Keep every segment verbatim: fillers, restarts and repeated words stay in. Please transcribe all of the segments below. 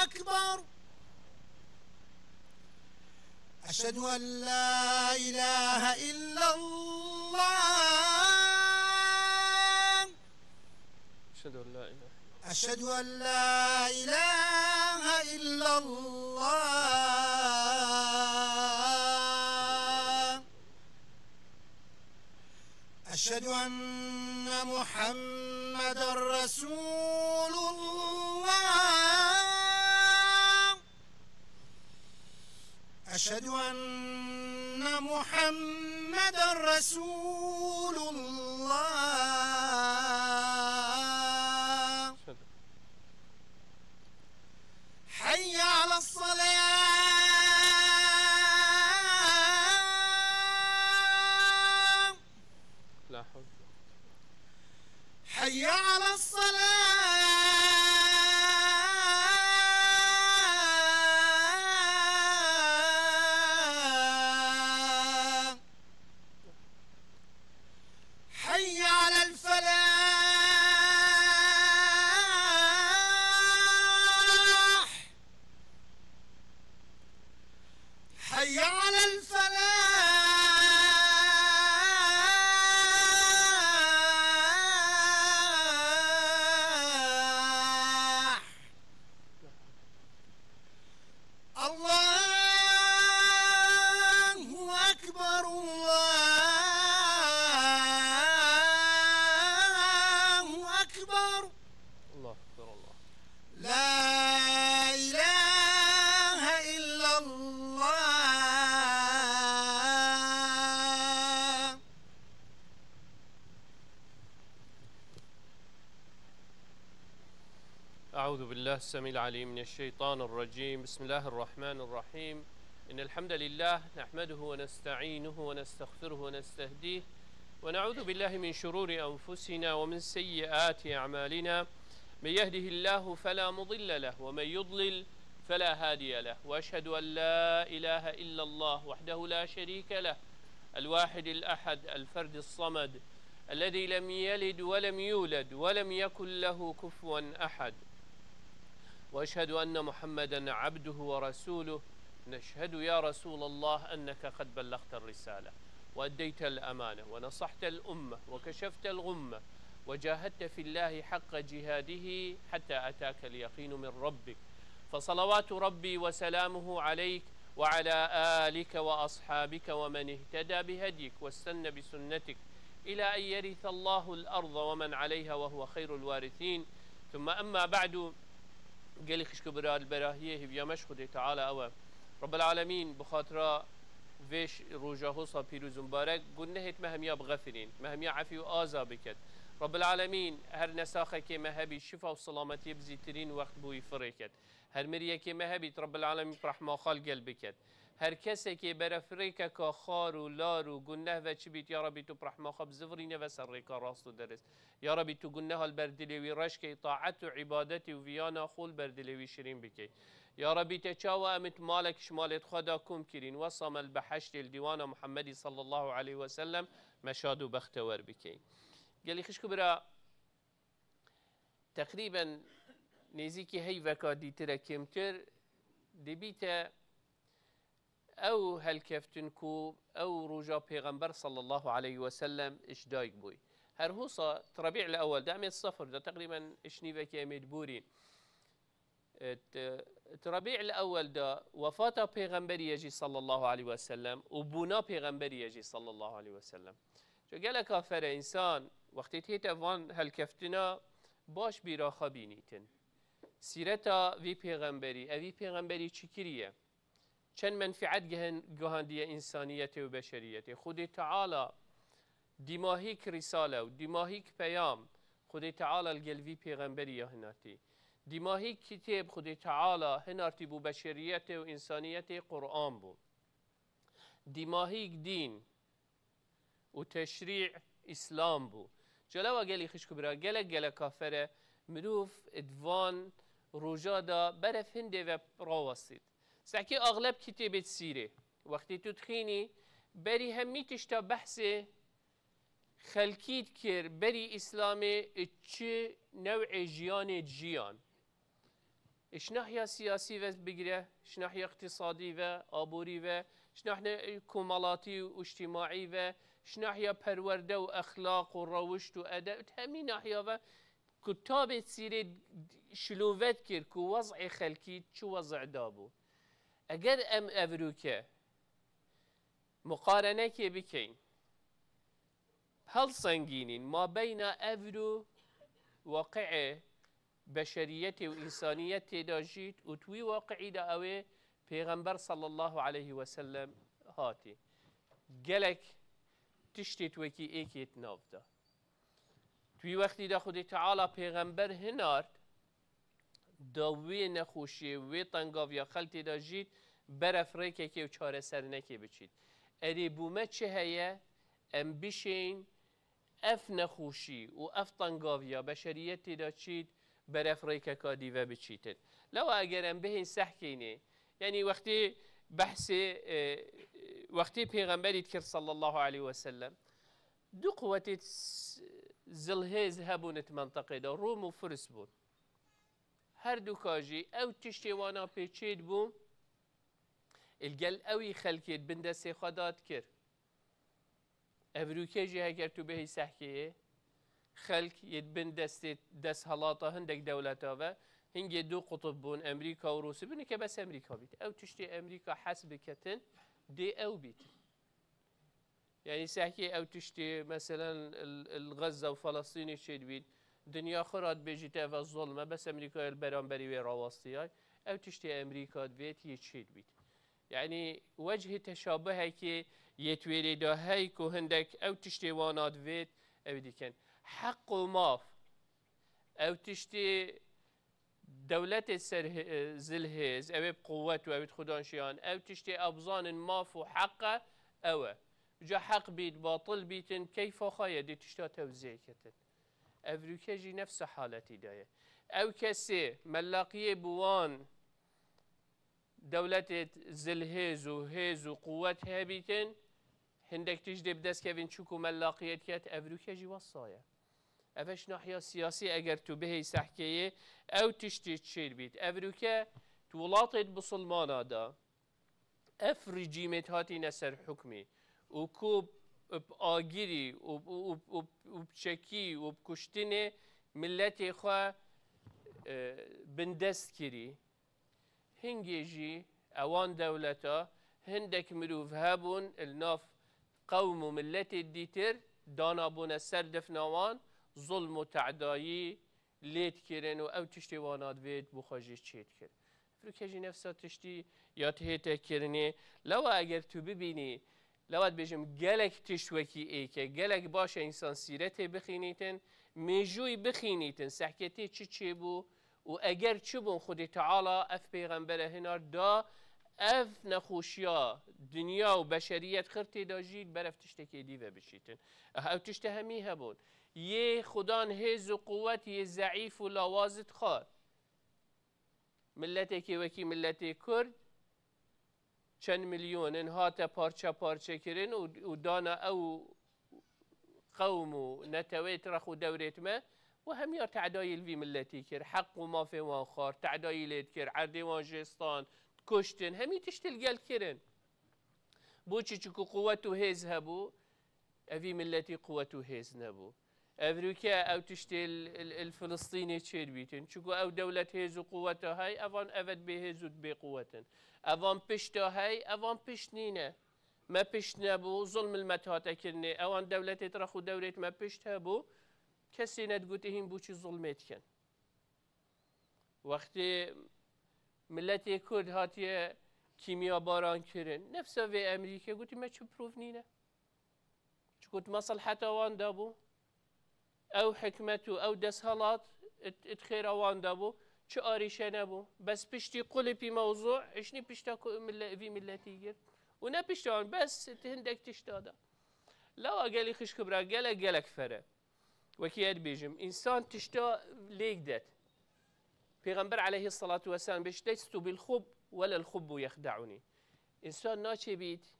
أكبر. أشهد أن لا إله إلا الله. أشهد أن لا إله إلا الله. أشهد أن لا إله إلا الله. أشهد أن محمدا رسول الله. أشهد أن محمدا رسول الله. حي على الصلاة. لا حول. حي على الصلاة. حي على الفلاح. حي على الفلاح. الله أكبر، الله أكبر. الله أكبر، الله. لا إله إلا الله. أعوذ بالله السميع العليم من الشيطان الرجيم. بسم الله الرحمن الرحيم. إن الحمد لله نحمده ونستعينه ونستغفره ونستهديه، ونعوذ بالله من شرور أنفسنا ومن سيئات أعمالنا. من يهده الله فلا مضل له، ومن يضلل فلا هادي له. وأشهد أن لا إله إلا الله وحده لا شريك له، الواحد الأحد، الفرد الصمد، الذي لم يلد ولم يولد ولم يكن له كفوا أحد. وأشهد أن محمدا عبده ورسوله. نشهد يا رسول الله أنك قد بلغت الرسالة وأديت الأمانة ونصحت الأمة وكشفت الغمة وجاهدت في الله حق جهاده حتى أتاك اليقين من ربك، فصلوات ربي وسلامه عليك وعلى آلك وأصحابك ومن اهتدى بهديك واستن بسنتك إلى أن يرث الله الأرض ومن عليها وهو خير الوارثين. ثم أما بعد. Gelî xişk û bira, li berahiyê hêviya me ji Xwedê Teala ew e. Rebbil Alemîn bi xatira vê ş-, roja hosa pîroz û mibarek gunehêt me hemiya bixefirîn, me hemiya efî û aza biket. Rebbil Alemîn her nesaxekê me hebî şifa û selametiyê bi zîtirîn wext bûyî firê ket. Her miriyekê me hebît, Rebbil Alemîn bi rehma xwe li gel biket. Her kesekê berefirêkeka xar û lar û guneh ve çi bît, ya Rebî tu bi rehma xwe bizivirîne ve ser rêka rast û derist. Ya Rebî tu guneha li ber dilê wî reş key, taet û îbadetê û viyana xwe li ber dilê wî şirîn bikey. Ya Rebî te çawa em it malek ji malêt xwe da kom kirîn, wesa me li beheştê li dîwana Muhemmedî sallallahu aleyhi ve sellem me şad û bextewer bikey. Gelî xişk û bira, teqrîben nêzîkî heyveka dîtire kêmtir dibîte ew helkeftin ku ew roja Pêxember sallallahu aleyhi ve sellem ji dayik bûy. Her hosa di Rebî'l Ewel de, em ê sefir de, teqrîben ji nîvekê em ê di borî. E, di, di Rebî'l Ewel de wefata Pêxemberî ye jî sallallahu aleyhi ve sellem û bûna Pêxemberî ye jî sallallahu aleyhi ve sellem. Ji gelek afere însan wextê tête van helkeftina baş bîra xwe bînîtin. Sîreta vî pêxemberî, evî pêxemberî çi kiriye? Çend menfiet gehen-, guhandiye însaniyetê û beşeriyetê? Xwedê Teala dîmahîk rîsale û dîmahîk peyam Xwedê Teala li gel vî pêxemberî ya hinatî. Dîmahîk kitêb Xwedê Teala hinartî bû beşeriyetê û însaniyetê Quran bû. Dîmahîk dîn û teşrî Îslam bû. Celewa gelî xişk û bira, gelek gelek afere mirov di van roja da beref hindê ve rawestît. Sekî axleb kitêbê sîrê. Wextê tu dixînî, berî hemî tişta behsê xelkî dikir, berî Îslamê çi new'ê jiyanê jiyan. Ji nahiya siyasî ve bigire, ji nahiya iqtîsadî ve, aborî ve, ji nahiya komelatî û îctîmaî ve, ji nahiya perwerde û exlaq û rewişt û edeb, hemî nahiya ve ku tabê sîrê şilovet kir ku wez'ê xelkî çi wez'e dabû. Eger em evrûke muqarenekê bikeyn, helsengînîn mabeyna evr û waqi'ê beşeriyetê û însaniyetê de jît û di wî waqi'î de ew ê Pêxember sallallahu aleyhi ve sellem hatî. Gelek tiştê wekî êkê di nav de. Di wî wextî de Xwedê Teala Pêxember hinard, da wê nexweşiyê, wê tengaviya xelkê de jît beref rêkekê û çareserinekê biçît. Erê bo me çi heye, em bişên ev nexweşî û ev tengaviya beşeriyetê de çît beref rêkeka dî ve biçîtin. Lewa eger em bihên sehkênê, yanî wextê behsê, e, wextê Pêxemberî dikir sallallahu aleyhi ve sellem, du quwetê s-, zilhêz hebûn di menteqê de, Rûm û Firis bûn. Her du ka jî ew tiştê wana pê çêdibû, li gel ewî xelkê di bin destê xwe da dikir. Evrûke jî heger tu bihî sehkeyê, xelk yê di bin destê desthilata hindek dewleta ve, hingê du qutb bûn, Emerîka û Rûsî bûn, nike bes Emerîka bît. Ew tiştê Emerîka hes biketin, dê ew bît. Yanî sehkê ew tiştê, meselen, il, il Gaza û Felestînê çêdibît, dinya xwe re dibêjît ev zulm e, bes Emerîkayê li beramberî wê rawestiyay. Ew tiştê Emerîka divêt yê çêdibît. Yanî wechê teşabuhekê yê twêrê de hey ku hindek ew tiştê wana divêt, ew dikin. Heq û maf, ew tiştê dewletê ser, e, zilhêz, ew ê bi quwet û ew ê di xudan şiyan, ew tiştê ew bizanin maf û heq e, ew e. Ca heq bît, batil bîtin, keyfa xwe ye, dê tişta tewzê ketin. Evrûke jî nefsa haletî de ye. Ew kesê mellaqiyê bi wan dewletê zilhêz û hêz û quwet hebîtin, hindek tişt dê bi dest kevin çûk û mellaqiyê diket, evrûke jî wesa ye. Ev e ji nahiya siyasî eger tu bihêy sehkeyê, ew tiştê çêr bît. Evrûke tu welatê bisilmana de, ev rejîmê hatîne ser hukmî û ku bi agirî û, û, û, û, û bi çekî û bi kuştinê miletê xwe, e, bindest kirî. Hingê jî ewan dewleta hindek mirov hebûn li nav qewm û miletê dîtir, danabûne ser difna wan, zulm û tedayî lê dikirin û ew tiştê wana divêt bo xwe jî çê dikir. Firûke jî nefsa tiştî ya dihête kirinê. Lewa eger tu bibînî, lewa dibêjim gelek tişt wekî êk e, gelek baş e însan sîretê bixînîtin, mêjûyî bixînîtin, sehketê çi çêbû û eger çi bûn Xwedê Teala ev pêxembere hinar da, ev nexweşiya dinya û beşeriyet xirtê da jî ber ev tiştekê dî ve bişîtin. Eh, ew tişte hemî hebûn. Yê xudan hêz û quwet yê zeîf û lawaz dixwar. Miletekê wekî miletê Kurd çend milyon in hate parçe parçe kirin û, û dana ew qewm û netewê rex û dewrêt me û hemiya tedayî li vî miletî kir. Heq û mafê wan xwar, tedayî lê dikir, erdê wan jê stand, kuştin, hemî tişt li gel kirin. Boçî? Çiku quwet û hêz hebû, evî miletî quwet û hêz nebû. Evrûke ew tiştê li, li, li Filistînê çêr bîtin. Çiku ew dewlet hêz û quweta hey, evan evet bê hêz û bê quwet in. Evan pişta hey, evan pişt nîne. Me pişt nebû, zulm li me hate kirinê. Ewan dewletê rex û dewrêt me pişt hebû. Kesê nedigote hîn boçî zulmê dikin. Wextê miletê Kurd hatiye kîmyabaran kirin, nefsa vê Emerîke gotî me çi prov nîne. Çi got mesleheta wan de bû. Ew hikmet û ew desthilat it, it xêra wan de bû. Çi arîşe nebû. Bes piştî qulipî mewzû, hişnî pişta ku mille, vî milletî girt. Û ne pişta wan, bes hindek tişta da. Lewa gelî xişk bira, gelek, gelek fere. Wekî ez dibêjim, însan tişta lêk det. Pêxember aleyhisselatu vesselam bêjt, "Lestu bil xub, welel xubbu yexde'unî." Însan naçê bît,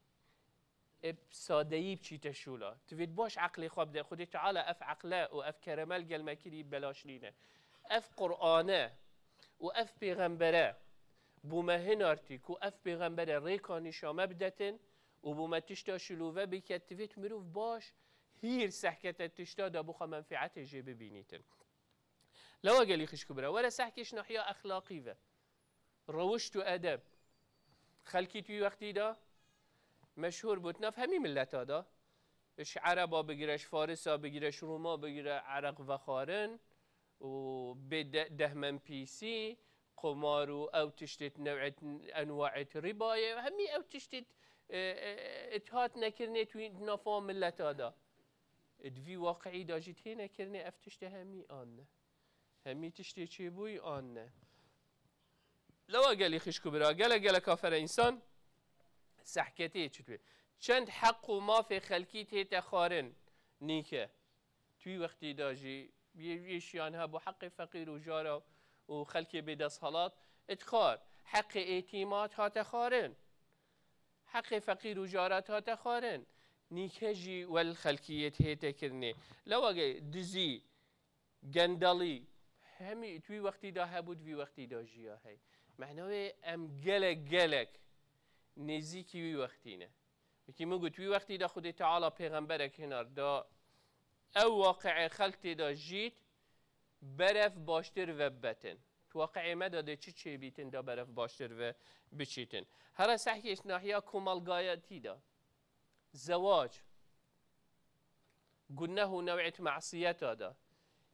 e, bi sadeyî biçîte şûla. Tu vêt baş eqlê xwe bide. Xwedê Teala ev eqle û ev kereme li gel me kirî belaş nîne. Ev Qur'an e. û ev pêxembere bû me hinartî ku ev pêxembere rêka nîşa me bidetin û bû me tişta şilûve biket, divêt mirov baş hîr sehkete tişta de bixwe menfeetê jê bibînîtin. Lewa gelî xişk û bira, were sehkê ji nahiya exlaqî ve. Rewişt û edeb. Xelkî tu wî wextî de meşhûr bû, di nav hemî mileta de. Ji Ereba bigire, ji Farisa bigire, ji Rûma bigire, ereq vexwarin û bê de-, dehmen pîsî, qumar û ew tiştê new'ê enwaê ribayê, hemî ew tiştê, e, e, e, hat nekirinê tu wî di nav mileta de. Di vî waqiî de jî têne kirinê, ev tiştê hemî an ne. Hemî tiştê çêbûyî an ne. Lewa gelî xişk û bira, gelek gelek afere însan sehketê çi dibê. Çend heq û mafê xelkî tête xwarin, nîke. Tu wî wextî de jî yê, yê şiyan hebû, heqê feqîr û jara û xelkê bêdesthilat dixwar. Heqê êtîmat hate xwarin. Heqê feqîr û jara hate xwarin. Nîke jî wel xelkî yê tête kirinê. Lewa ge-, dizî, gendelî, hemî tu wî wextî de hebû, di vî wextî de jî ya hey. Mehna wê em gelek, gelek nêzîkî wî wextî ne. Wekî min got, wî wextî de Xwedê Teala pêxemberek hinar da ew waqiê xelk tê de jît, berev baştir vebibetin. Tu waqiê me de dê çi çêbîtin da berev baştir ve biçîtin. Here sehkê ji nahiya komelgayetî de. Zewac. Guneh û new'ê mesiyeta de.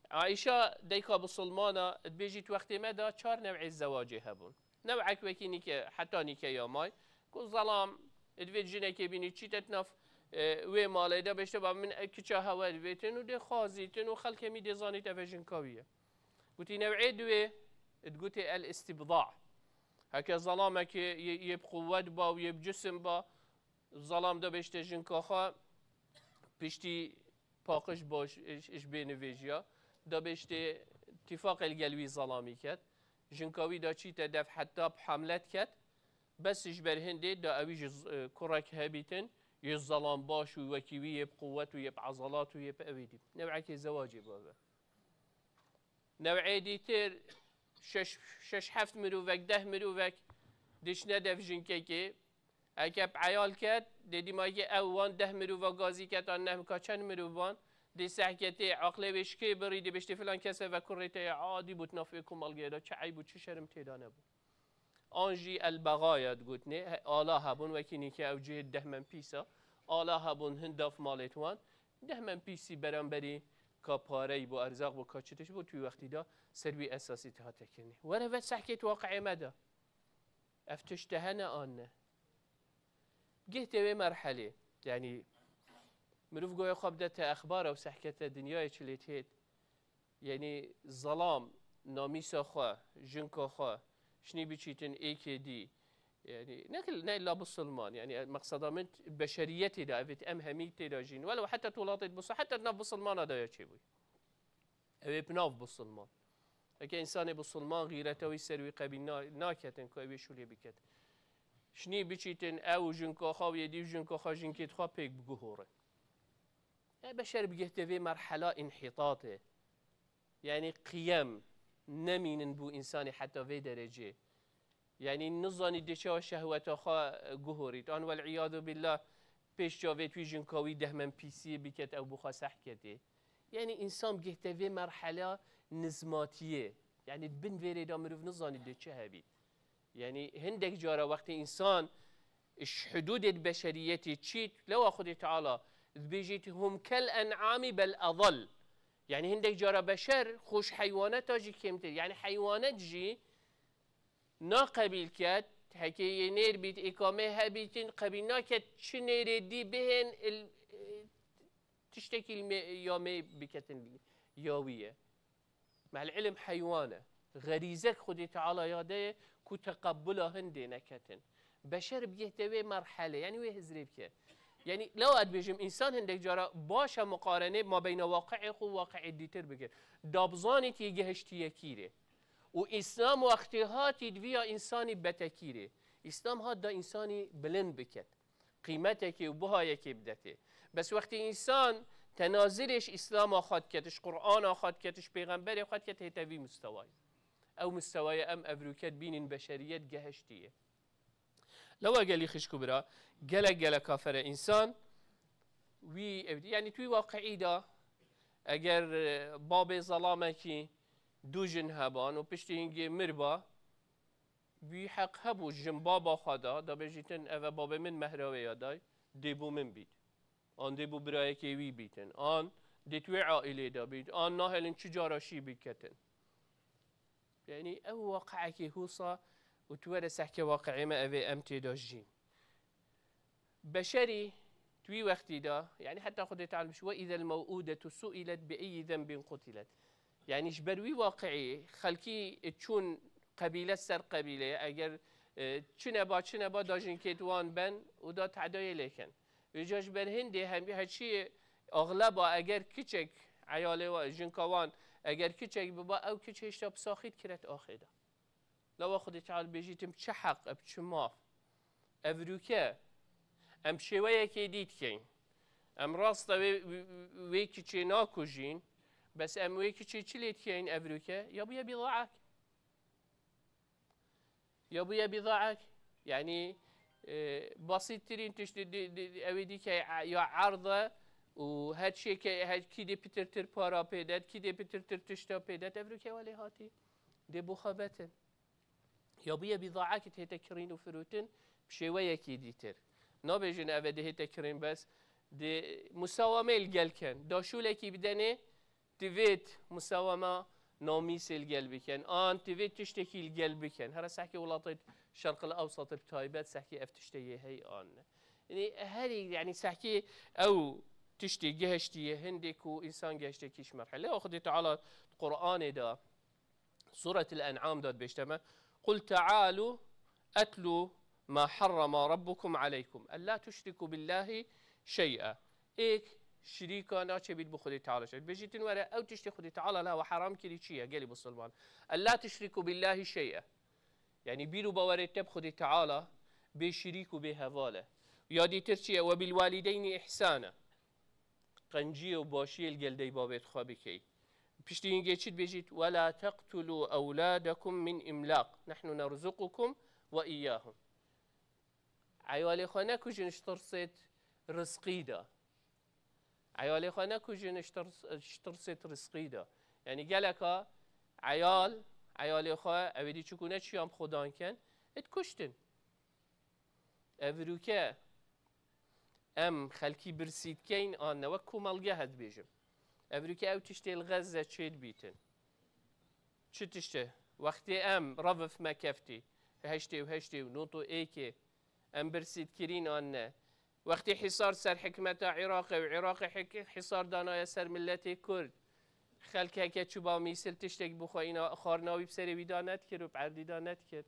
Aîşa dayika bisilmana dibêjît, wextê me de çar new'ê zewacê hebûn. New'ek wekî nîke, heta nîke ya may, ku zelam divêt jinekê bînî çîte di nav, e, wê malê de, bêjte ba min kiça hewe divêtin û dê xwazîtin û xelk hemî dê zanît eve jinka wî ye. Gotî new'ê duwê, digotê el-istibda. Heke zelamekê yê, yê bi quwet ba û yê bi cisim ba, zelam da bêjte jinka xwe piştî paqij ba ji, ji, ji bê nivêjiya. Da bêjte tîfaqê li gel wî zelamî ket. Jinka wî da çîte dev heta bi hamlet ket. Bes ji ber hindê da ewî ji z-, e, kurek hebîtin, yê zelam baş û wekî wî yê bi quwet û yê bi ezelat û yê bi ewî dî. New'ekê zewacê bave. New'ê dîtir şeş, şeş heft mirovek, deh mirovek diçine dev jinkekê. Eke bi eyal ket, dê dîmayekê ew wan deh mirova gazî ket an neh ka çend mirovan, dê sehketê aqlê wê şikê birî, dê bêjtê filan kese ve kurê te ye adî bû di nav vê komelgê de, çi eyb û çi şerm tê de nebû. An jî el-bexaya digotinê, he-, ala hebûn, wekî nîke ew cihê dehmen pîsa. Ala hebûn hin dav malê wan. Dehmen pîsî beramberî ka parey bû, erzaq bû, ka çi tişt bû, tu wî wextî de ser wî esasî tihate kirinê. Were ve sehkê tu waqiê me de. Ev tişt hene an ne. Geh tê wê merhelê. Yanî mirov goya xwe bidete exbara û sehkete dinyayê çi lê têt. Yanî zelam, namîsa xwe, jinka xwe, şinî biçîtin êkê dî. Yanî ne, ne illa bisilman, yanî meqseda min beşeriyetê de, evêt em hemî tê de jîn. Welew heta tu welatê bisil-, heta nav bisilmana de ya çêbûy. Ew ê bi nav bisilman. Heke însanê bisilman xîreta wî ser wî qebîl na-, naketin ku ew ê şûlê biket. Şinî biçîtin ew û jinka xwe û yê dî û jinka xwe jinkê xwe pêk biguhorin. E, beşer bigihte vê merhela înhîtatê. Yanî qiyem nemînin bû însanê heta vê derecê. Yanî nizanî dê çawa şehweta xwe, e, guhorît. An wel iyadu billah pêş çavê wî jinka wî dehmen pîsiyê biket ew bi xwe seh ketê. Yanî însan bigihte vê merhela nizmatiyê. Yanî di bin vê rê de mirov nizanî dê çi hebî. Yanî hindek cara wextê însan ji hudûdê di beşeriyetê çît, lewa Xwedê Teala dibêjît, "Hum kel en'ami bel adal." Yanî hindek cara beşer xwe ji heywaneta jî kêmtir. Yanî heywanet jî naqebîl ket, heke yê nêr bît, êkamê hebîtin, qebîl naket çi nêrê dî bihên il-, tiştekî li mê-, ya mê biketin ya wî ye. Mel ilim heywan e. Xerîzek Xwedê Teala ya de ye ku teqebula hindê neketin. Beşer bigihte wê merhelê, yanî wê hizrê bike. Yanî lewa dibêjim, însan hindek cara baş e muqarenê mabeyna waqiê xwe û waqiê dîtir bike. Da bizanît yê gehiştiye kîrê. Û Îslam wextê hatî diviya însanî betekîrê. Îslam hat da însanî bilind biket. Qîmetekê û buhayekê bidetê. Bes wextê însan tenazilê ji Îslama xwe diket, ji Qur'ana xwe diket, ji Pêxemberê xwe diket, hête vî mistewayê. Ew mistewaya em evrûke dibînin beşeriyet gehiştiye. Lewa gelî xişk û bira, gelek gelek kafere însan wî ev, yanî tu wî waqiî de eger, e, babê zelamekî du jin heban û piştî hingê mirba, wî heq hebû jin baba xwe da, da bêjîtin, eve babê min mehra wê ya day, dê bû min bît. An dê bû birayekê wî bîtin. An dê tu wê aîlê de bît. An nahêlin çi cara şî biketin. Yanî ew waqiekî hûsa û tu were sehkê waqiê me ev ê em tê de jîn. Beşerî tu wî wextî de, yanî heta Xwedê Teala bişt, "Ve izel mew'udetu su'ilet bi eyyi zenbin qutilet." Yanî ji ber wî waqiî xelkî çûn qebîle ser qebîleyê, eger, e, çi neba, çi neba da jinkêt wan ben û da tedayê lêkin. Vêca ji ber hindê hem, heçî axleba eger kiçek eyalê wa, jinka wan, eger kiçek biba, ew kiç hêşta pisaxî dikiret axê de. Lewa Xwedê Teala bêjîtim çi heq, bi çi maf. Evrûke, em şêweyekê dî dikeyn. Em rast e wê, wê kiçê nakujîn, bes em wê kiçê çi lê dikeyn evrûke? Ya bûye bîzaek. Ya bûye bîzaek. Yanî, e, basîttirîn tişt di, di, di, ew ê dîke ya erd e û her çêke, her kî dê pitirtir para pê det, kî dê pitirtir tişta pê det, evrûke welê hatî. Dê bû xebetin. Ya bûye bîzaek dihête kirîn û firûtin bi şêweyekî dîtir. Nabêjin ev ê dihête kirîn bes, dê musawameyê li gel ken. Daşûlekî bidenê, divêt musawama namîsê li gel biken. An divêt tiştekî li gel biken. Here sehkê welatê Şerqil Ewsatê bi taybet sehkê ev tiştê yê hey an ne. Yanî herî, yanî sehkê ew tiştê gihiştiye hindê ku însan gihişte kîş merhele. Xwedê Teala Qur'anê de Sûretil En'am de dibêjte me, "Qul te'alû etlu ma harrama rabbukum aleykum, ellâ tuşrikû billâhi şey'a." Êk şirîka naçe bît bi Xwedê Teala şer. Bêjîtin were, ew tiştê Xwedê Teala li hewa heram kirî çi ye, gelî bisilman? "Ellâ tuşrikû billâhi şey'a." Yanî bîr û bawerê te bi Xwedê Teala bê şirîk û bê heval e. Ya dîtir çi ye? "Ve bil walideyni ihsana." Qenciyê û başiyê li gel dey babêt xwe bikey. Piştî hingê çi dibêjît? "Ve la teqtulû ewlâdekum min imlaq. Nehnu nerzuqukum ve iyyahum." Eyalê xwe nekujin ji tirsêt rizqî de. Eyalê xwe nekujin ji tirs-, ji tirsêt rizqî de. Yanî geleka eyal, eyalê xwe, ew ê dî çiku neçiyan bi xwe dan ken, ê dikuştin. Evrûke em xelkî birsî dikeyn an ne, wek komelgeh ez dibêjim. Evrûke ew tiştê li Xezze çêdibîtin. Çi tiştê? Wextê em revif me keftî, heştê û heştê û nod û êkê, em birsî dikirîn an ne? Wextê hîsar ser hikmeta Iraqê û Iraqê hik-, hîsar danaye ser miletê Kurd, xelk heke çûba mîsil tiştek bixwe, îna xwarina wî bi serê wî da nedikir û bi erdî da nedikir.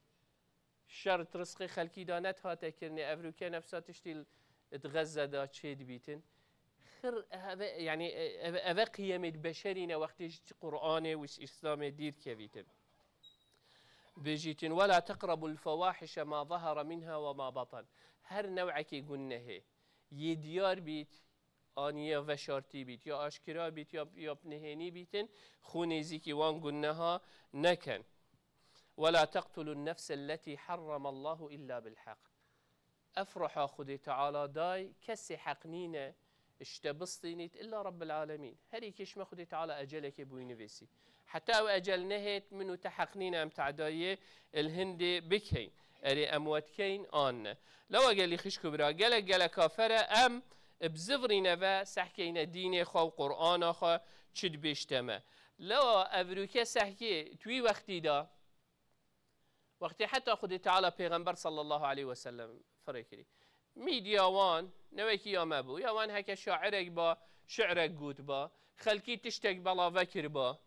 Şer di rizqê xelkî de nedihate kirinê, evrûke nefsa tiştî di Xezze de çê dibîtin. Xir eve, yanî, eve, eve qiyemê di beşerî ne wextê ji Qur'anê û ji Îslamê dîr kevîtin. Bêjîtin, "Wela teqrebul fewahişe ma zahara minha ve ma batan." Her new'ekê gunehê yê diyar bît, an ya veşartî bît, ya aşkira bît, ya, ya nihênî bîtin, xû nêzîkî wan guneha neken. "Wela teqtulun nefselleti harramallahu illa bil haq." Ev ruha Xwedê Teala day, kesê heq nîne ji te bistînît illa Rabbil Alemîn. Her yekê ji me Xwedê Teala ecelekê bûyî nivîsî. Heta ew ecel nehêt, min û te heq nîne em tedayê li hindê bikeyn. Erê em we dikeyn an ne. Lewa gelî xişk û bira, gelek gelek kafere em bi zivrîne ve sehkeyne dînê xwe û Qur'ana xwe çi dibêjte me. Lewa evrûke sehkê tu wî wextî de, wextê heta Xwedê Teala Pêxember sallallahu aleyhi ve sellem firê kirî. Mîdya wan newekî ya me bû. Ya wan heke şairek ba, şi'rek got ba, xelkî tiştek belave kir ba.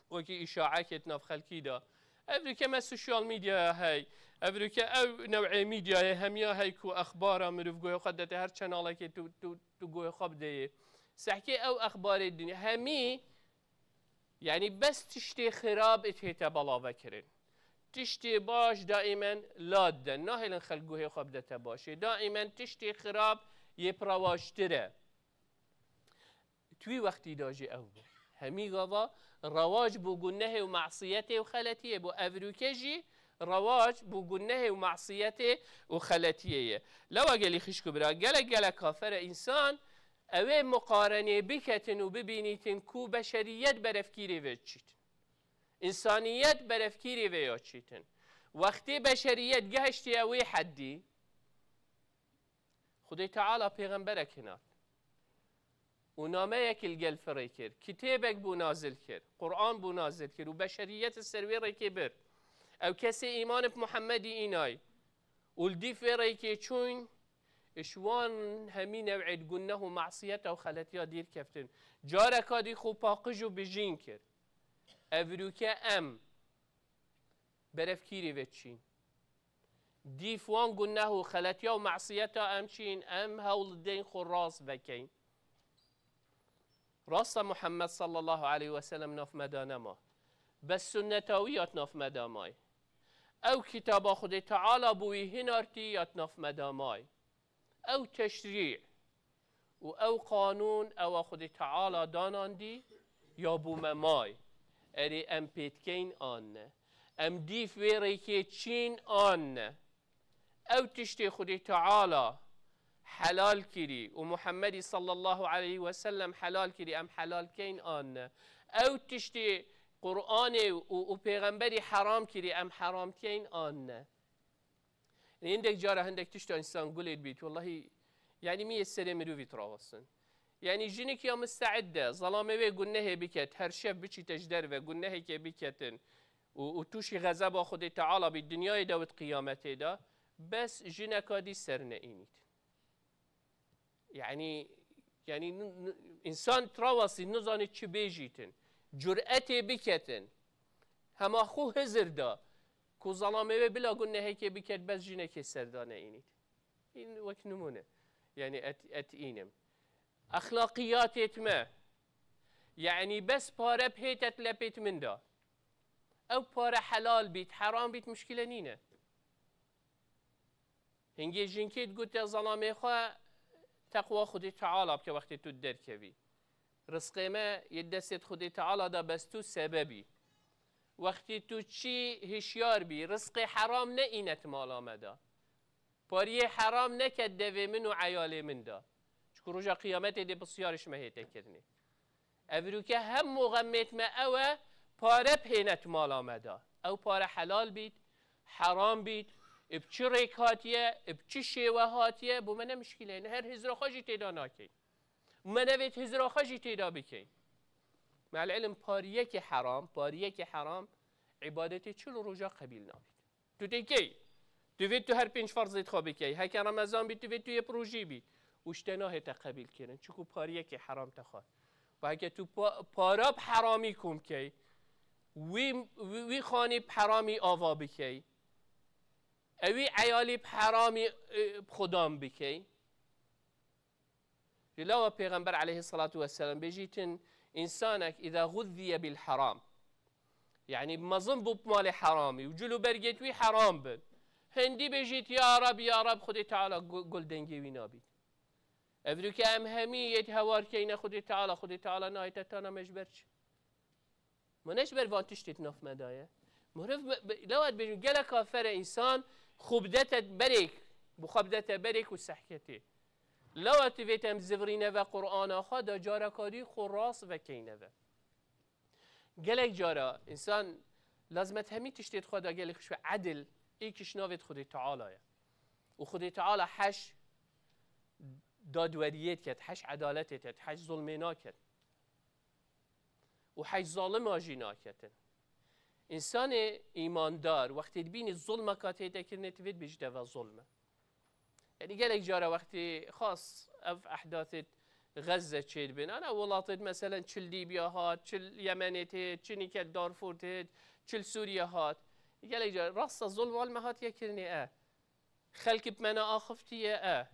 Wekî îşaekê di nav xelkî de. Evrûke me sosyal medyaya hey. Evrûke ew new'ê medyayê hemiya hey ku exbara mirov guhê xwe dete her çenalekê tu, tu, tu guhê xwe bideyê. Sehkê ew exbarê dinya hemî, yanî bes tiştê xirab ê tête belave kirin. Tiştê baş daîmen la diden. Nahêlin xelk guhê xwe bidete başê. Daîmen tiştê xirab yê pirewaştir e. Tu wî wextî de jî ew bû. Hemî gava rewac bû gunehê û masiyetê û xeletiyê bû. Evroke jî rewac bû gunehê û masiyetê û xeletiyê ye. Lewa gelî xişk û bira, gelek gelek kafere însan ew ê muqarenê biketin û bibînîtin ku beşeriyet berevkîrê vê çîtin. Însaniyet berevkîrê vê ya çîtin. Wextê beşeriyet gehiştiye wê heddî, Xwedê Teala pêxemberek hinand û nameyek li gel firê kir, kitêbek bû nazil kir, Quran bû nazil kir û beşeriyet li ser wê rêkê bir. Ew kesê îman bi Muhemmedî înay û li dîf wê rêkê çûn, ji wan hemî new'ê guneh û masiyeta û xeletiya dîr keftin. Careka dî xwe paqij û bijîn kir. Evroke em berevkîrê ve çîn. Dîf wan guneh û xeletiya û masiyeta em çîn, em hewl deyn xwe rast vekeyn. Rasta Muhammed sallallahu aleyhi ve sellem nav me de nema. Bes sunneta wî ya di nav me de may. Ew kitaba Xwedê Teala bo wî hinartî ya di nav me de may. Ew teşrî û ew qanûn ewa Xwedê Teala danandî ya bo me may. Erê, em pê dikeyn an ne? Em dîf wê rêkê çîn an ne? Ew tiştê Xwedê Teala helal kirî û Muhemmedî sallallahu aleyhi ve sellem helal kirî, em helal keyn an ne? Ew tiştê Qur'anê û, û pêxemberî heram kirî, em heram keyn an ne? Hindek cara hindek tişta însan gulê dibît, wellahî, yanî miyê serê mirovî dirawestin. Yanî jinik ya misteid de, zelamê wê gunehê biket, her şev biçîte ji derve, gunehekê biketin û, û tûşî xezeba Xwedê Teala bît, dinyayê de û di qiyametê de, bes jineka dî ser neînît. Yanî, yanî n-, n-, însan trawasî nizanî çi bêjîtin. Curetê biketin. Hema xwe hizir da ku zelamê wê bila gunehekê biket, bes jinekê ser da neînît. În wek nimûne. Yanî et, et înim. Exlaqiyatêt me. Yanî bes pare bihête lepêt min da. Ew pare helal bît, heram bît, muşkile nîne. Hingê jinkê digote zelamê xwe, teqwa Xwedê Teala bike wextê tu derkevî. Rizqê me yê destê Xwedê Teala da, bes tu sebebî. Wextê tu çî hişyar bî, rizqê heram neînet mala me da. Pariyê heram neket devê min û eyalê min da. Çiku roja qiyametê dê pisyarî ji me hête kirinê. Evroke hemû xemêt me ew e, pare bihênet mala me da. Ew pare helal bît, heram bît, bi çi rêk hatiye, bi çi şêwe hatiye, bo me ne mişkîle ye. Her hizra xwe jî têda nakeyn. Me nevêt hizra xwe jî têda bikeyn. Me'l ilm pariyekê heram, pariyekê heram, îbadetê çil roja qebîl nabît. Tu tê key? Tu vê tu her pênc ferzê xwe bikey. Heke Remezan bî, tu vê tu yê bi rojî bî. Û ji te nahête qebîl kirin. Çiku pariyekê heram te xwar. Ve heke tu pa-, para bi heramî kom key, wî, wî, wî xanî bi heramî ava bikey, ewî eyalî bi heramî, e, bi xwe dan bikey. Ji lawa Pêxember aleyhissalatu vesselam bêjîtin, însanek îza guzziye bil heram. Yanî mezin bû bi malê heramî û cil û bergêt wî heram bin. Hindî bêjît, ya Rab, ya Rab, Xwedê Teala gu-, gul dengê wî nabît. Evroke em hemî yê hewar keyne Xwedê Teala, Xwedê Teala nayête tana me ji ber çi? Ma ne ji ber van tiştê di nav me de ye. Meriv me, be, lewa dibêjin, gelek afere însan xwe bidete berêk, bi xwe bidete berêk û sehketê. Lewa divêt em zivirîne ve Qur'ana xwe da, careka dî xwe rast vekeyne ve. Gelek cara însan lazmet hemî tiştê di xwe da gelek xwe edil, êk ji navê di Xwedê Teala ye. Û Xwedê Teala heş dadweriyê diket, heş edaletê diket, heş zulmê naket. Û heş zalima jî naketin. Însanê îmandar wextê dibînî zulmeka tê de kirinê, divê dibêjî deva zulm e. Yanî gelek cara wextê xas ev ehdathê Xezze çêdibin, ana welatê, meselen, çil Lîbya hat, çil Yemenê tê, çinîke Darfur tê, çil Sûriye hat. Gelek cara rasta zulm wal me hatiye kirinê e. Xelk bi me neaxiftiye e.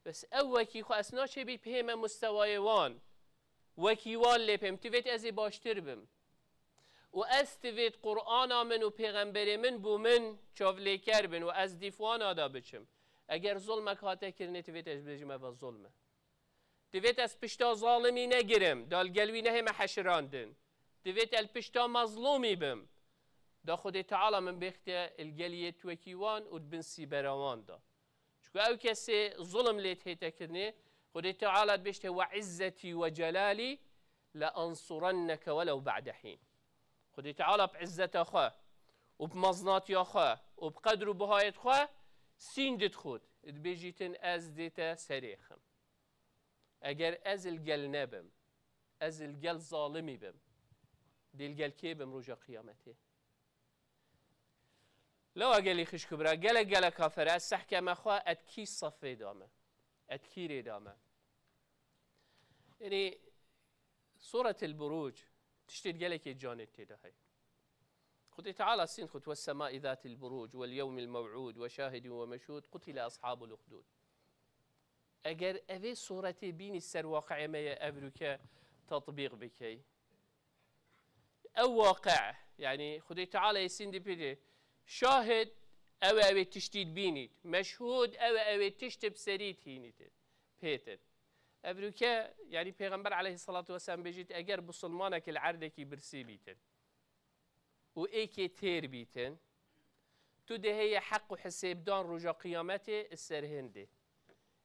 Bes ew wekî xwe ez naçê bî bihême mustewayê wan. Wekî wan lê pêm, tivêt ez ê baştir bim. Û ez tivêt Qur'ana min û pêxemberê min bo min çavlêker bin û ez dîf wana da biçim. Eger zulmek hate kirinê, tivêt ez bêjim eva zulm e. Divêt ez pişta zalimî negirim, da li gel wî nehême heşirandin. Divêt el pişta mezlûmî bim. Da Xwedê Teala min bêxte li gel yê twekî wan û di bin sîbera wan de. Çunku ew kesê zulm lê hête kirinê, Xwedê Teala dibêjte, "We izzetî we celalî le ensurenneke welew ba'de hîn." Xwedê Teala bi izzeta xwe û bi meznatiya xwe û bi qedr û bihayet xwe sînd dixwit. Dibêjîtin, "Ez dê te serê xim." Eger ez li gel nebim, ez li gel zalimî bim, dê li gel kê bim roja qiyametê? Lewa gelî xişk û bira, gelek gelek kafir e, ez sehkeme xwe, et kî sefê dame, et kîrê dame. Yanî, Suretil Buruc, tiştê gelekê canê tê de heye. Xwedê Teala sînd xwit, "Wessemai zatil buruc, wel yewmil mew'ud, we şahidin we meşhud, qutile ashabul uxdud." Eger evê suretê bînî ser waqi'ê me ye evroke tatbîq bikey. Ew waqi', yanî Xwedê Teala yê sîndî pê de şahid, ew e evê tiştî bînît. Meşhûd, ew e evê tiştî bi serî tînît, pêtin. Evroke, yanî Pêxember aleyhissalatu vesselam bêjît, eger bisilmanek li erdekî birsî bîtin, û êkê têr bîtin, tu dê heye heq û hisêbdan roja qiyametê li ser hindê.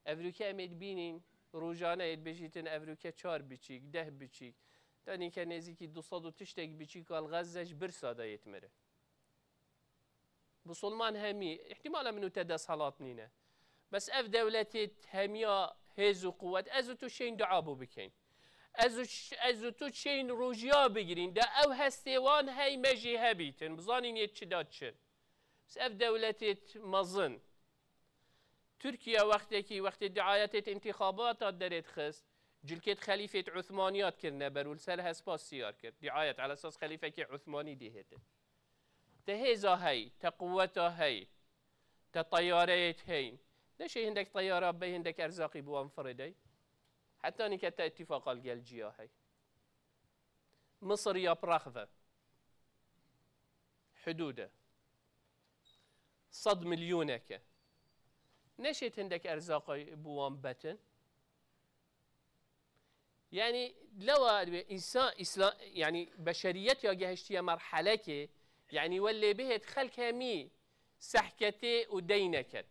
Evroke em ê dibînîn, rojane ê dibêjîtin evroke çar biçîk, deh biçîk, tenîke nêzîkî du sed û tiştek biçîka li Xezze ji birsa de yê dimire. Bisilman hemî, îhtimala min û te desthilat nîne. Bes ev dewletê hemiya hêz û quwet, ez û tu şeyn dua bû bikeyn. Ez û ş-, ez û tu şeyn rojiya bigirîn, de ew hestê wan hey me jî hebîtin, bizanîn yê çi da çin. Bes ev dewletê mezin. Tirkiye wextekî, wextê diayetê intixabata derê dixist, cilkê xelîfê Uthmaniya kirine ber û li ser hespa siyar kir. Diayet, ala esas xelîfekê Uthmanî dê hêtin. Te hêza hey, te quweta hey, te teyareyê hey. Neşê hindek teyara bey, hindek erzaqî bi wan firê dey. Heta nîke te îtîfaqa li gel ciya hey. Misir ya pirax ve. Hidûde. Sed milyoneke. Neşê hindek erzaqî bi wan betin. Yanî lewa dibê însan, îsla-, yanî beşeriyet ya gehiştiye merhelekê, yanî we lê bihêt xelk hemî sehketê û dey neket.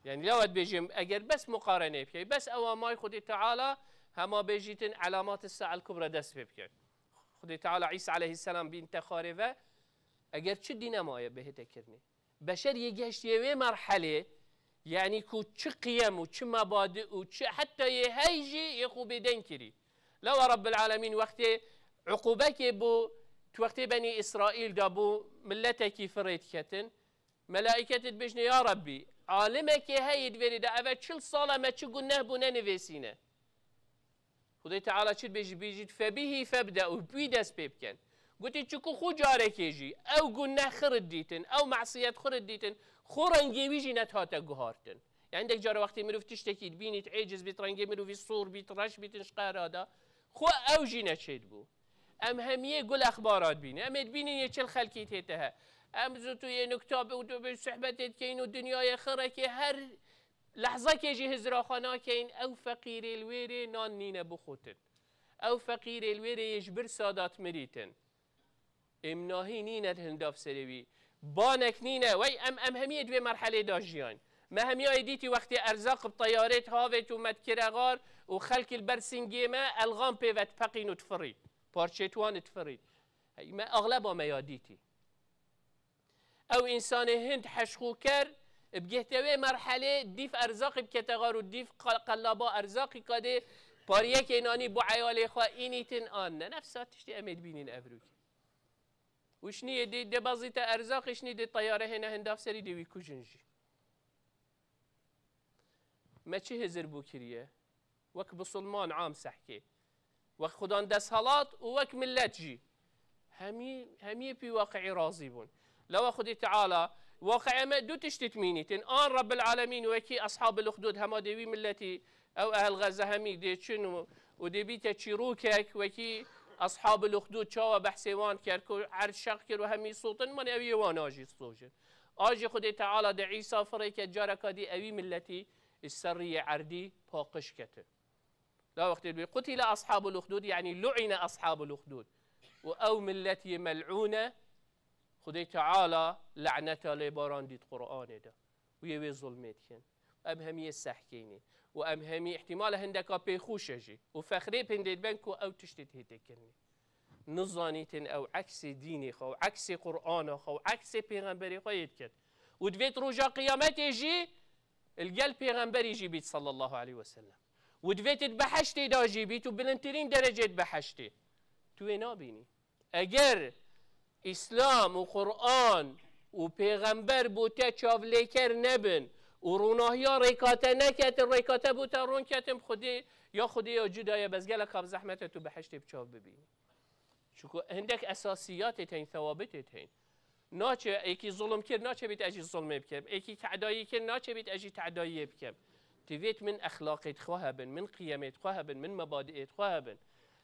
Yanî lewa dibêjim, eger bes muqarene bikey, bes ewa may Xwedê Teala hema bêjîtin elamat-i Sa'el Kubra dest pê bikin. Xwedê Teala Îsa aleyhisselam bîn te xarê ve, eger çi dîne maye bihête kirinê. Beşer yê gehiştiye wê merhelê, yanî ku çi qiyem û çi mebadi û çi heta yê hey jî yê xwe bêdeng kirî. Lewa Rabbil Alemîn wextê uqubekê bû, tu wextê Benî Îsraîl de bû, milletekî firê diketin. Melaîket dibêjne, ya Rabbî, alimekê heye di vêrê de, eve çil sal e me çi guneh bû nenivêsîne. Xwedê Teala çi dibêjî? Bêjît, "Febihî febde'û", bi wî dest pê bikin. Gotî, çiku xwe carekê jî ew guneh xir dîtin, ew mesiyet xir dîtin, xwe rengê wî jî nethate guhartin. Yanî hindek cara wextê mirov tiştekî dibînît, êciz bît, rengê mirovî sor bît, reş bîtin ji qehra de, xwe ew jî neçêdibû. Em hemiyê gul exbara dibînin. Em ê dibînin yê çil xelkî tê te he. Em zû tu yê nukta bi û tu bi sohbetê dikeyin û dinyayê xirekê her lehzekê jî hizra xwe nakeyin. Ew feqîrê li wêrê nan nîne bixotin. Ew feqîrê li wêrê yê ji birsa de dimirîtin. Êm nahî nîne di hindav serê wî. Banek nîne. Wey em, em hemiyê di vê merhelê de jiyan. Me hemiyayê dîtî wextê erzaq bi teyarê dihavêt û me dikire xar û xelk li ber singê me elxan pê ve dipeqîn û difirî. Parçeyê wan difirî. Hey, me axleba me ya dîtî. Ew însanê hind heşxûker, bi gehte wê merhelê dîf erzaqî bikete xar û dîf qa-, qelaba erzaqî kadê pariyekê nanî bo eyalê xwe înîtin an ne. Nefsa tiştê em ê dibînin evrûkê. Û şinî yê dê, dê bazî te erzaqê şinî dê teyare hêne hindav serî dê wî kujin jî. Me çi hizir bû kiriye? Wek bisilman am sehkê. Wek xudan desthilat û wek millet jî. Hemî, hemî pî waqi'î razî bûn. Lewa Xwedê Teala, waqi'ê me du tiştî dimînîtin. An Rabbil Alemîn wekî Ashabil Uxdud hema dê wî milletî, ew ehl Xezze hemî dê çin û, û dê bîte çîrokek wekî Ashabil Uxdud çawa behsê wan kir ku erd şeq kir û hemî sotin, man ew yê wan a jî sojin. A jî Xwedê Teala dê Îsa firêke careka dî ewî milletî Ji ser riyê erdî paqij ketin. La wextê dibê, "Qutile ashabul uxdud", yanî lu'ine ashabul uxdud. Û ew millet yê mel'ûne, Xwedê Teala laneta lê barandî di Qur'anê de. Û yê wê zulmê dikin. Em hemî yê sehkênî. Û em hemî îhtîmala hindeka pêxûşe jî. Û fexrê pindê diben ku ew tiştê tê têkirinê. Nizanîtin ew eksê dînê xwe, ew eksê Qur'ana xwe, ew eksê pêxemberê xwe yê diket. Û divêt roja qiyametê jî li gel pêxemberî jî bît sallallahu aleyhi ve sellem. Û divêt di behiştê de jî bît û bilindtirîn derecê di behiştê. Tu wê nabînî. Eger Îslam û Qur'an û pêxember bo te çavlêker nebin û ronahiya rêka te neketin, rêka te bo te ron ketin, Xwedê ya Xwedê ya cuda ye, bes gelek ka bi zehmet e tu behiştê bi çav bibînî. Çunku hindek esasiyatê tên, thewabitê tên. Naçe, êkî zulm kir, naçe bît ez jî zulmê bikim. Êkî tedayî kir, naçe bît ez jî tedayiyê bikim. Divêt min exlaqê xwe hebin, min qiyemê xwe hebin, min mebadiê xwe hebin.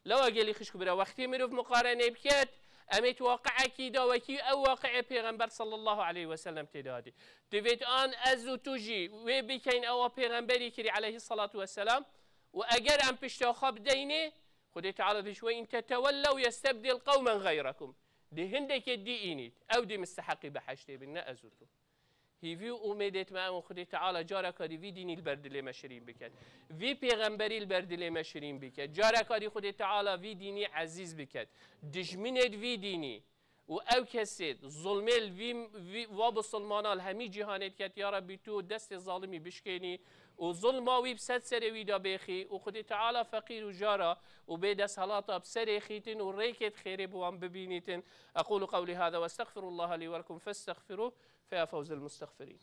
Lewa gelî xişk bira, wextî mirov muqarenê biket, em ê tu waqiekî da wekî ew waqiê Pêxember sallallahu aleyhi ve sellem tê de hatî. Divêt an ez û tu jî wê bikeyn ewa Pêxemberî kirî aleyhissalatu vesselam û eger em pişta xwe bideynê, Xwedê Teala dibêje, "Ve in tetevellew yestebdil qewmen gayrekum." Di hindekê dî înît, ew dî misteheqî behiştê bin, ne ez û tu. Hîvî û umêdêt me ew in Xwedê Teala careka dî vî dînî li ber dilê me şirîn biket. Vî pêxemberî li ber dilê me şirîn biket. Careka dî Xwedê Teala vî dînî ezîz biket. Dijminêt vî dînî û ew kesêt zulmê li vî, vî, va bisilmana li hemî cîhanê diket, ya Rebbî, tu destê zalimî bişkênî û zulma wî bi ser serê wî de bêxî û Xwedê Teala feqîr û jara û bê desthelata bi serê xîtin û rêkêt xêrê bi wan bibînîtin. Eqûlu qewlî hâzâ ve estexfirullâhe lî ve lekum festexfirûh. فيا فوز المستغفرين.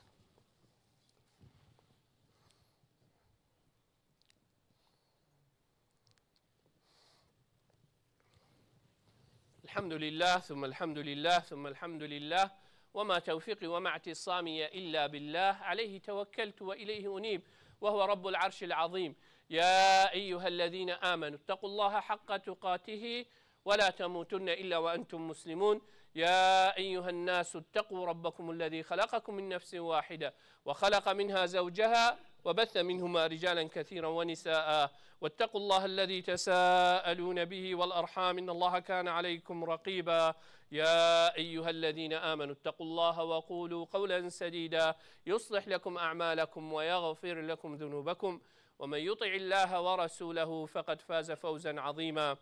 الحمد لله، ثم الحمد لله، ثم الحمد لله، وما توفيقي وما اعتصامي إلا بالله، عليه توكلت وإليه أنيب، وهو رب العرش العظيم. يا أيها الذين آمنوا اتقوا الله حق تقاته ولا تموتن إلا وأنتم مسلمون. يا أيها الناس اتقوا ربكم الذي خلقكم من نفس واحدة وخلق منها زوجها وبث منهما رجالا كثيرا ونساء واتقوا الله الذي تساءلون به والأرحام إن الله كان عليكم رقيبا. يا أيها الذين آمنوا اتقوا الله وقولوا قولا سديدا يصلح لكم أعمالكم ويغفر لكم ذنوبكم ومن يطع الله ورسوله فقد فاز فوزا عظيما.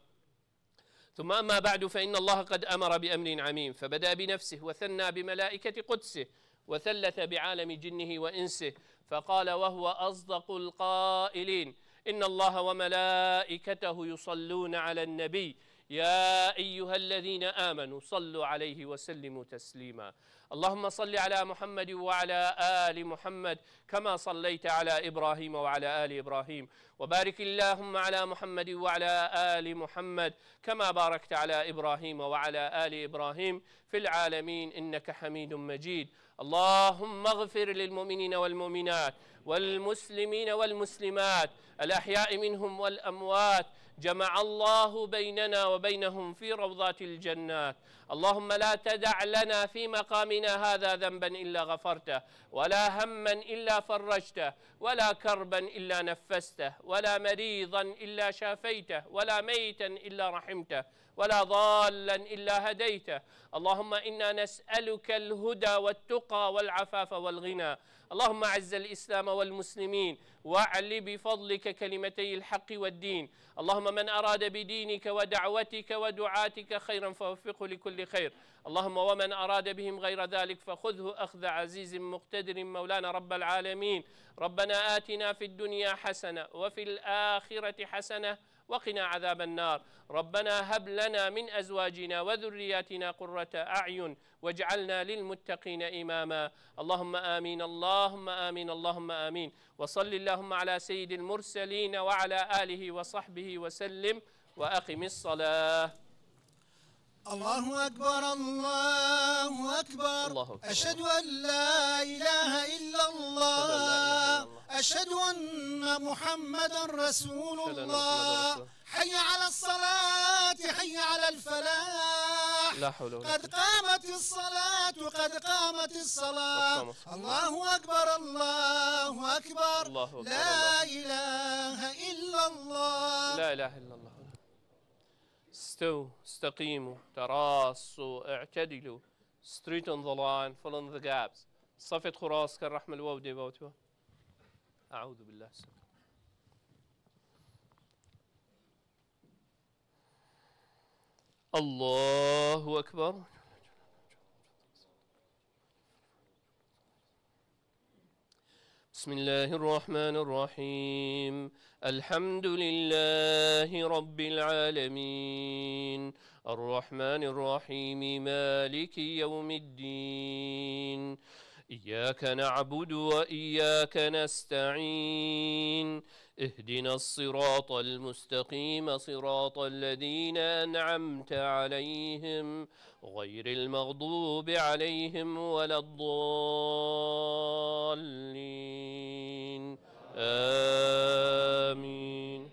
ثم أما بعد، فإن الله قد أمر بأمر عميم، فبدأ بنفسه وثنى بملائكة قدسه وثلث بعالم جنه وإنسه، فقال وهو أصدق القائلين: إن الله وملائكته يصلون على النبي، يا أيها الذين آمنوا صلوا عليه وسلموا تسليما. اللهم صل على محمد وعلى آل محمد كما صليت على إبراهيم وعلى آل إبراهيم، وبارك اللهم على محمد وعلى آل محمد كما باركت على إبراهيم وعلى آل إبراهيم في العالمين إنك حميد مجيد. اللهم اغفر للمؤمنين والمؤمنات والمسلمين والمسلمات الأحياء منهم والأموات، جمع الله بيننا وبينهم في روضات الجنات. اللهم لا تدع لنا في مقامنا هذا ذنبا إلا غفرته، ولا هما إلا فرجته، ولا كربا إلا نفسته، ولا مريضا إلا شافيته، ولا ميتا إلا رحمته، ولا ضالا إلا هديته. اللهم إنا نسألك الهدى والتقى والعفاف والغنى. اللهم أعز الإسلام والمسلمين، وأعل بفضلك كلمتي الحق والدين. اللهم من أراد بدينك ودعوتك ودعاتك خيرا فوفقه لكل خير. اللهم ومن أراد بهم غير ذلك فخذه أخذ عزيز مقتدر مولانا رب العالمين. ربنا آتنا في الدنيا حسنة وفي الآخرة حسنة وقنا عذاب النار. ربنا هب لنا من أزواجنا وذرياتنا قرة أعين واجعلنا للمتقين إماما. اللهم آمين، اللهم آمين، اللهم آمين. وصل اللهم على سيد المرسلين وعلى آله وصحبه وسلم. وأقم الصلاة. الله أكبر، الله أكبر. الله أكبر. أشهد أن لا إله إلا الله. أشهد أن لا إله إلا الله. أشهد أن محمدا رسول الله. أشهد أن محمدا رسول الله. حي على الصلاة، حي على الفلاح. لا حول ولا قوة. قد قامت الصلاة. الصلاة، قد قامت الصلاة، الله أكبر، الله أكبر، الله أكبر، لا إله إلا الله. لا إله إلا الله. استووا، استقيموا، تراصوا، اعتدلوا. Straighten the line, fill in the gaps. صفت خراس كالرحمة الواو دي باوتوا. أعوذ بالله السميع. الله أكبر. بسم الله الرحمن الرحيم. الحمد لله رب العالمين. الرحمن الرحيم. مالك يوم الدين. إياك نعبد وإياك نستعين. اهدنا الصراط المستقيم، صراط الذين أنعمت عليهم، غير المغضوب عليهم ولا الضالين. آمين.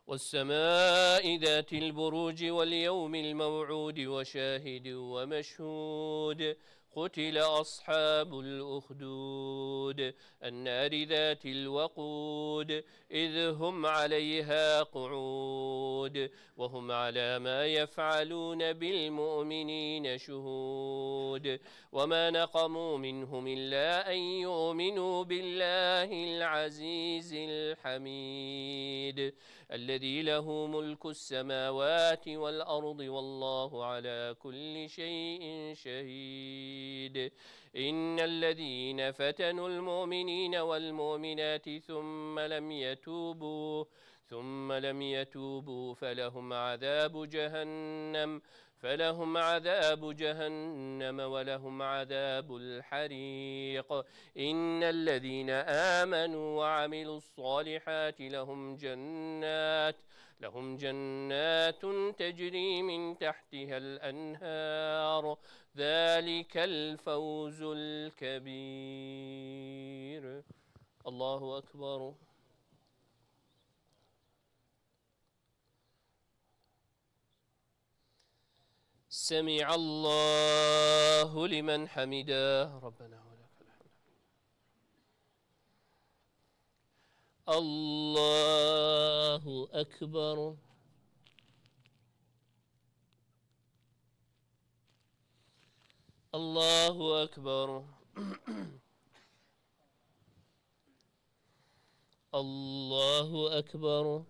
والسماء ذات البروج واليوم الموعود وشاهد ومشهود. قتل أصحاب الأخدود. النار ذات الوقود. إذ هم عليها قعود وهم على ما يفعلون بالمؤمنين شهود. وما نقموا منهم إلا أن يؤمنوا بالله العزيز الحميد الذي له ملك السماوات والأرض والله على كل شيء شهيد. إن الذين فتنوا المؤمنين والمؤمنات ثم لم يتوبوا، ثم لم يتوبوا فلهم عذاب جهنم، فلهم عذاب جهنم ولهم عذاب الحريق. إن الذين آمنوا وعملوا الصالحات لهم جنات، لهم جنات تجري من تحتها الأنهار، ذلك الفوز الكبير. الله أكبر. سمع الله لمن حمده. ربنا ولك الحمد. الله أكبر. الله أكبر. الله أكبر.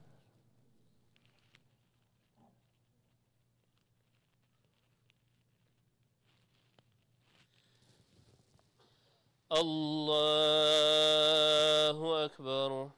الله أكبر.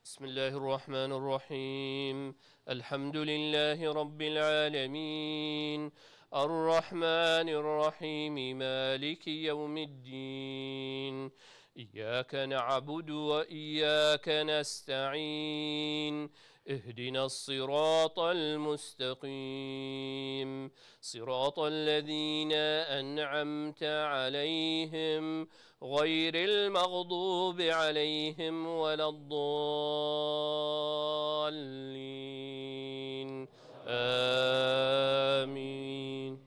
بسم الله الرحمن الرحيم. الحمد لله رب العالمين. الرحمن الرحيم. مالك يوم الدين. إياك نعبد وإياك نستعين. اهدنا الصراط المستقيم. صراط الذين أنعمت عليهم غير المغضوب عليهم ولا الضالين. آمين.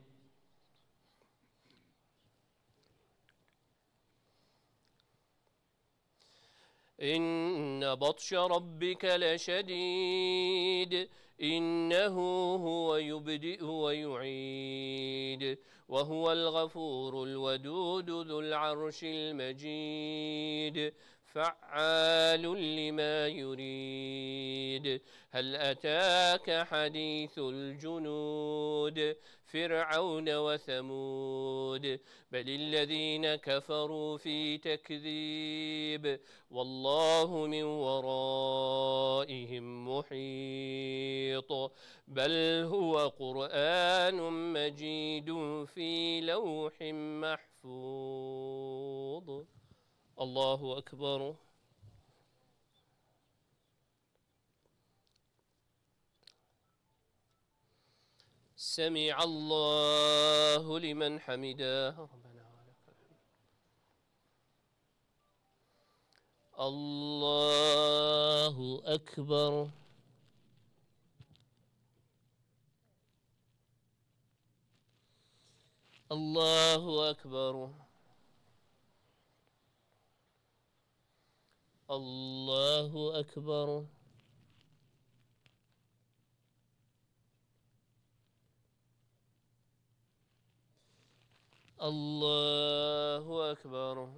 إن بطش ربك لشديد. إنه هو يبدئ ويعيد. وهو الغفور الودود ذو العرش المجيد. فعال لما يريد. هل أتاك حديث الجنود. فرعون وثمود. بل الذين كفروا في تكذيب. والله من ورائهم محيط. بل هو قرآن مجيد في لوح محفوظ. الله أكبر. سمع الله لمن حمده. ربنا ولك الحمد. الله أكبر. الله أكبر. الله أكبر. الله أكبر.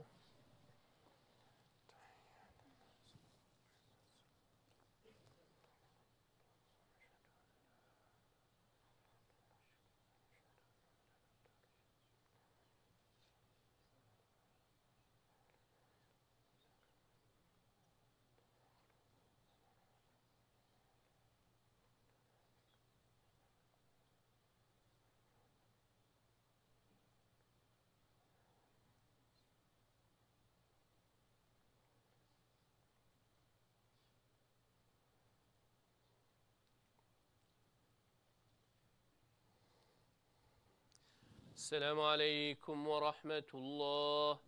السلام عليكم ورحمة الله.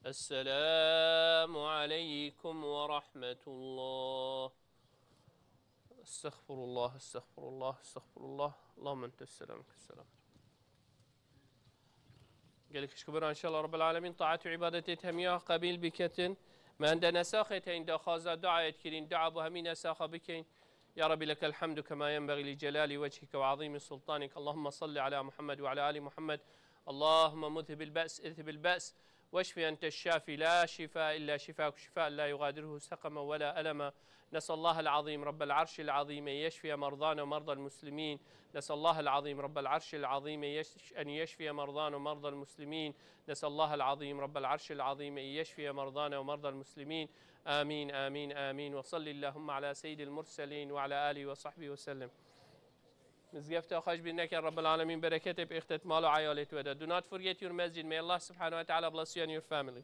السلام عليكم ورحمة الله. استغفر الله، استغفر الله، استغفر الله. اللهم أنت السلام، منك السلام. Gelek şikir, înşallah Rabbel Alemin taat û îbadetê hemiya qebîl biketin. Me hende nesaxê teyn daxwaza duayê dikirîn, dua bo hemî nesaxa bikeyn. يا رب لك الحمد كما ينبغي لجلال وجهك وعظيم سلطانك. اللهم صل على محمد وعلى آل محمد. اللهم مذهب البأس، اذهب البأس، واشف أنت الشافي، لا شفاء إلا شفاءك، شفاء لا يغادره سقما ولا ألما. نسأل الله العظيم رب العرش العظيم أن يشفي مرضانا ومرضى المسلمين. نسأل الله العظيم رب العرش العظيم يش-، أن يشفي مرضانا ومرضى المسلمين. نسأل الله العظيم رب العرش العظيم أن يشفي مرضانا ومرضى المسلمين. آمين، آمين، آمين. وصل اللهم على سيد المرسلين وعلى آله وصحبه وسلم. Mizgefta xwe ji bîr neke, Rabbel Alemin bereketê bi îxtet mal û eyalê tu wede. Do not forget your masjid. May Allah subhanahu wa ta'ala bless you and your family.